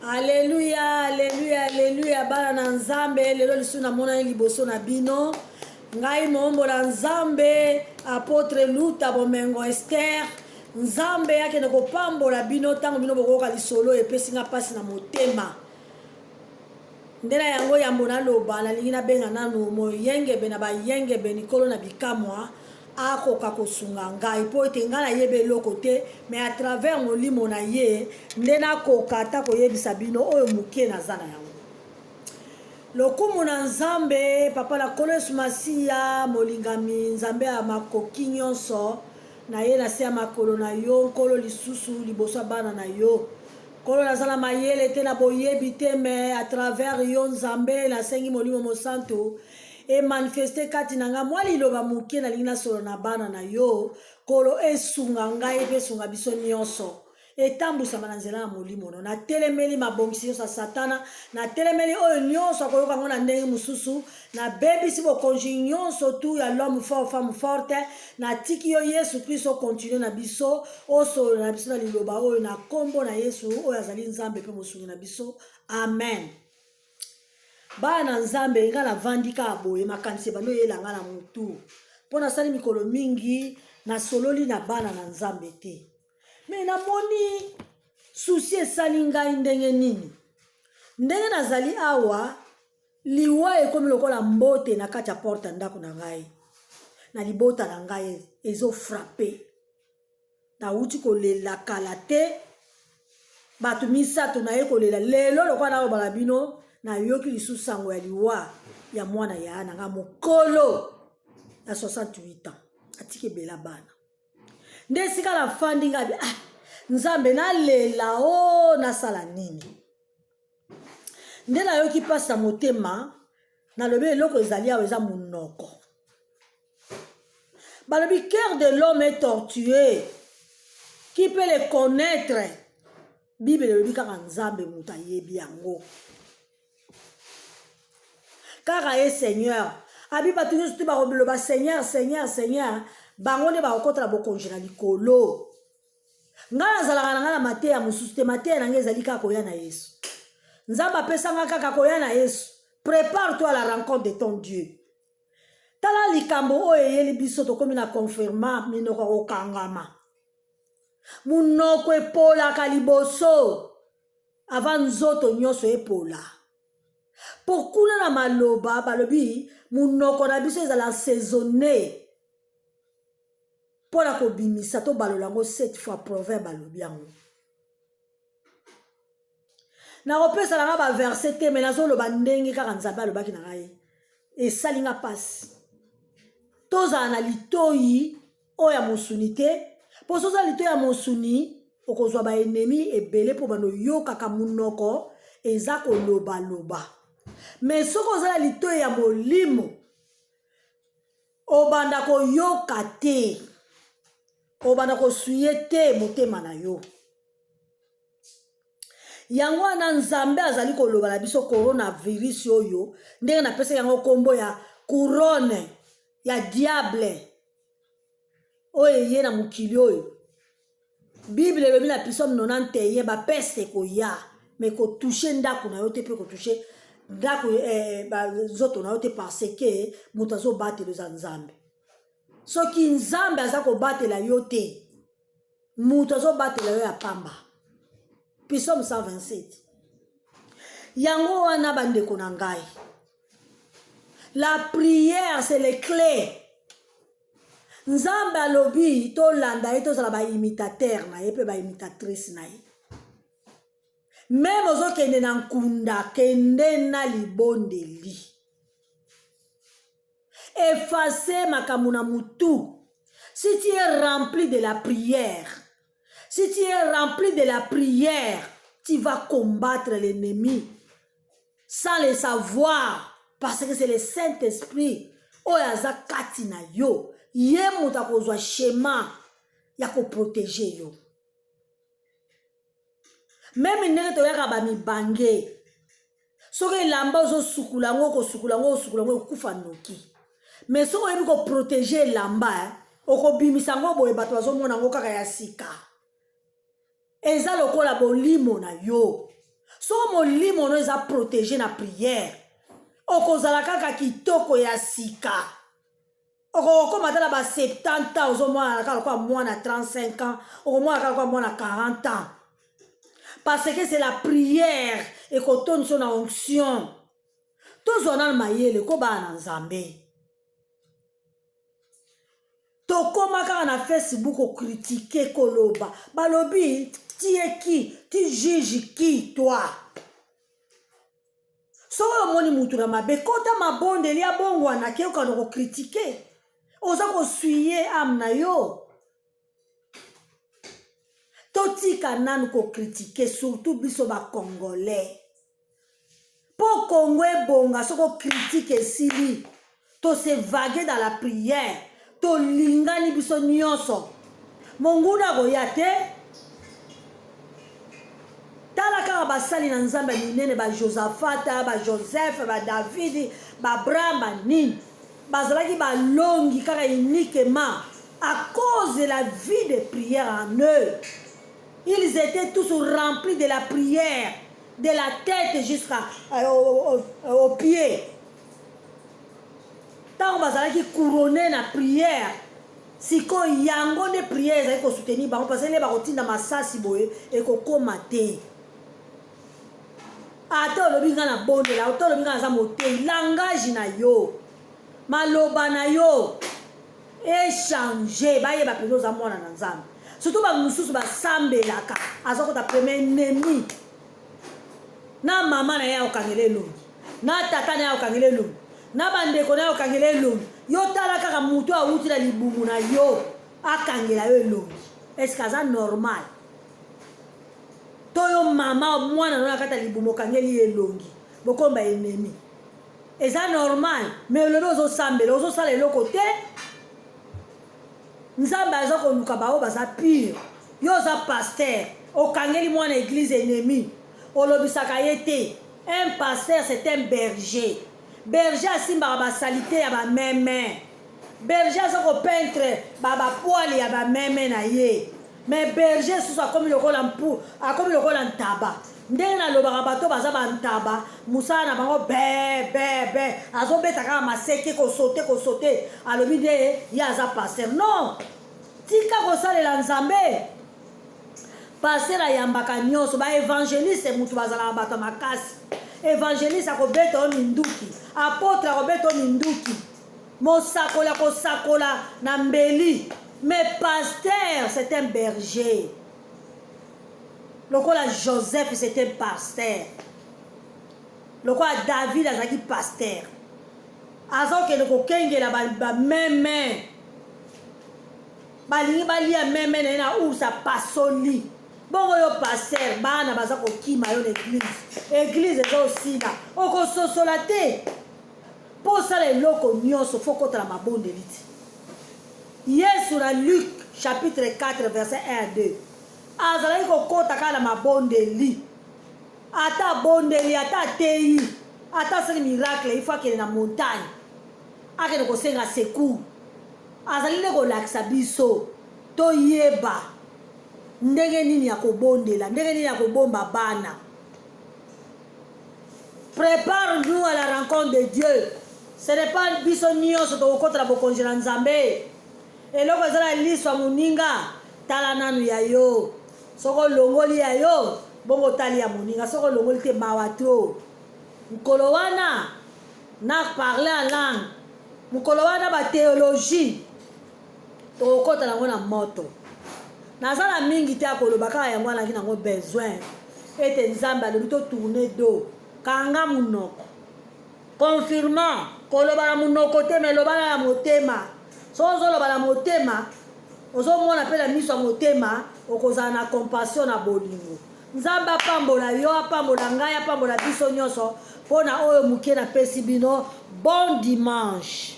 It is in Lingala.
Aleluya, aleluya, aleluya, bana na Nzambe, lelo lisusu namonani liboso na bino. Ngai moombo na Nzambe, apotre Luta Bomengo Esther. Nzambe akende kopambola bino ntango bino bokoyoka lisolo epesi nga mpasi na motema. Nde na yango yambo naloba, nalingi nabenga nanu moyengebe na bayengebeni, Nkolo na bikamwa, akoka kosunga ngai, mpo ete ngai nayebi eloko te, mais à travers molimo na ye nde nakoka ata koyebisa bino oyo moke naza na yango. Lokumu na Nzambe, Papa na Nkolo Yesu Masiya, molingami, Nzambe ya makoki nyonso, naye na se ya makolo na yo, Nkolo, lisusu liboso ya bana na yo. Nkolo naza na mayele te na boyebi te mais à travers yo Nzambe nasengi Molimo Mosantu e manifeste kati na ngai mwa liloba moke nalingi nasolola na bana na yo Nkolo esunga ngai mpe esunga biso nyonso etambwisama na nzela ya molimo no natelemeli mabongisi nyonso ya satana natelemeli oyo nyonso akoyoka yango na ndenge mosusu nabebisi bokonzi nyonso tu ya l'homme fort femme forte natiki yo yesu kristo okontinue na biso osolola na biso na liloba oyo na nkombo na yesu oyo azali nzambe mpe mosungi na biso amen bana na nzambe ngai navandi kaka boye makanisi ebandi oyela ngai na motu mpo nasali mikolo mingi nasololi na bana na nzambe te me namoni susi esali ngai ndenge nini ndenge nazali awa Liwa ekomi lokola mbote na kati ya porte ya ndako na ngai, na libota na ngai ezo frappe. Nawuti kolela kala te, bato misato naye kolela lelo lokola naloba na bino, nayoki lisusu sango ya liwa ya mwana ya na ngai mokolo ya 68 ans, atiki ebela bana. Nde esika nafandi ngai, ah, Nzambe nalela o oh, nasala nini? Nde nayoki mpasi na motema, nalobi eloko ezali awa eza monoko. Balobi cœur de l'homme est tortueux, qui peut le connaître? Bible elobi kaka Nzambe moto ayebi yango, kaka ye Seigneur. Abi bato nyonso te bakoloba Seigneur, Seigneur, Seigneur, bango nde bakokota na bokonzi na likolo. Ngai nazalaka na ngai na mateya mosusu te, mateya na ngai ezali kaka koya na Yesu. Nzambe apesa ngai kaka koya na Yesu. Prépare-toi à la rencontre de ton Dieu. Tala likambo oyo eyeli biso, tokomi na confirma minoko ya kokangama. Monoko epolaka liboso avant nzoto nyonso epola. Po kuna na maloba balobi monoko na biso ezala saisonne mpo na kobimisa tobalola yango sept fois proverbe alobi yango nakopesa na nga baverse te me nazoloba ndenge kaka nzambe alobaki na ngai esali nga mpasi tozala na litoi oyo ya mosuni te mpo soki oza litoi ya mosuni okozwa baenemi ebele mpo bando oyokaka monoko eza kolobaloba me soki oza na litoi ya molimo Obanda koyoka te, obanda kosuye te motema na yo. Yango wana Nzambe azali koloba na biso coronavirus oyo, ndenge napesaki yango nkombo ya couronne ya diable oyo eye na mokili oyo. Bible elobi na psaume 91 ba peste ekoya mais kotouche ndako na yo te mpe kotouche ndako eh, nzoto na yo te parce que moto azobatela eza Nzambe. Soki Nzambe aza kobatela yo te, moto azobatela yo ya pamba. Psaume 127. Yango wana bandeko na ngai, la prière c'est le clé. Nzambe alobi tolanda ye, tozala ba imitateur na ye mpe ba imitatrice na ye. Meme ozokende na nkunda, kende na libondeli. Effacer makambo na mutu. Si tu es rempli de la prière, si tu es rempli de la prière, tu vas combattre l'ennemi sans le savoir, parce que c'est le Saint-Esprit oyo aza kati na yo, ye moto akozwa schéma ya koprotege yo. Meme ndenge toyaka bamibange, soki elamba ozosukula yango, okosukula yango, okosukula yango, ekufa noki. Mais soki oyebi koprotege elamba, okobimisa yango boye, bato bazomona yango kaka ya sika. Eza lokola bolimo na yo. Soko molimo no eza protege na prière, okozala kaka kitoko ya sika. Okokoma ata na ba 70 ans, ozomona kaka lokola mwana 35 ans, okomona kaka lokola mwana 40 ans, parce que c'est la prière ekotondisa na onction. Tozwa nanu mayele kobala na Nzambe. Tokoma kaka na Facebook okritike, koloba balobi tie ki ti juge ki toi. Soki omoni mutu na mabe, kota mabondeli abongwana, ke okanda kokritike, oza kosuye ame na yo. Totika nanu kokritike, surtout biso bacongolais, mpo Kongo ebonga. Soki okritike esili, tose vague dans la prière, tolingani biso nyonso, monguna akoya te. Tala kaka basali na Nzambe ya minene, bajosafata, bajoseph, badavidi, baabraham, banini, bazalaki balongi kaka uniquement à cause de la vie de prière en eux. Ils étaient tous remplis de la prière, de la tête jusqu'à au pied. Ntango bazalaki couronné na prière, sikoyo yango nde prière ezali kosoutenir bango, parce nde bakotinda masasi boye ekokóma te. Ata olobi ngai na bondela, ata olobi ngai naza motei, langage na yo, maloba na yo échange, bayeba mpenza oza mwana na Nzambe. Surtout bamosusu basambelaka, aza kota premier ennemi na mama na ye akokangela elongi, na tata na ye akokangela elongi, na bandeko na ye akokangela elongi. Yo tala kaka motu awuti na libumu na yo akangela yo elongi, est-ce aza normal? To yo mama, mwana no na kati ya libumu okangeli ye elongi, bokomba ennemi, eza normal? Mais olobi ozosambela, ozosala eloko te. Nzambe aza koluka baoyo baza pure. Yo oza pasteur, okangeli mwana église ennemi, olobisaka ye te. Un pasteur, c'est un berger. Berger asimbaka basaleté ya bameme. Berger aza kopeindre bapoils ya bameme na ye. Mais berger susu akomi lokola mpu, akomi lokola ntaba. Ndenge nalobaka, bato baza bantaba, mosala na bango be be be, azobeta kaka maseke, kosauter kosauter, alobi nde ye aza pasteur. Non, tika kosalela Nzambe. Pasteur ayambaka nyonso. Baévangéliste motu bazalaka bato ya makasi. Évangéliste akobeta yo minduki, apôtre akobeta yo minduki, mosakoli akosakola na mbeli. Mais pasteur, c'est un berger, lokola Joseph c'est un pasteur, lokola David azalaki pasteur, aza kokende kokengela bameme, balingi balia meme na ye na ours, apasoli bongo. Yo pasteur, bana baza kokima yo na église, église eza osila, okososola te. Mpo osala eloko nyonso, faut kotala mabondeli ti. Yesu na Luc chapitre 4 verset 1 à 2 azalaki kokɔta kaka na mabondeli. Ata abondeli, ata ateyi, ata asali miracle, il faut akende na montagne, akende kosenga secours. Azali nde kolakisa biso toyeba ndenge nini ya kobondela, ndenge nini ya kobomba bana. Prépare-nous à la rencontre de Dieu. Ce n'est pas biso nyonso tokokɔta na bokonzi na Nzambe. Eloko eza na liso ya moninga, tala nanu ya yo. Soki olongoli ya yo, bongo otali ya moninga. Soki olongoli te, mawa to mokolo wana na parler en langue, mokolo wana bathéologie tokokɔta nango na moto. Naza na mingi te ya koloba, kaka yango alaki nango besoin ete Nzambe alobi totourne dos. Kanga monoko, confirmant koloba na monoko te, mais lobana na motema. Soki ozoloba na motema, ozomona mpe na miso ya motema, okozala na compassion, na bolingo. Nzambe apambola yo, apambola ngai, apambola biso nyonso. Mpo na oyo moke napesi bino, bon dimanche.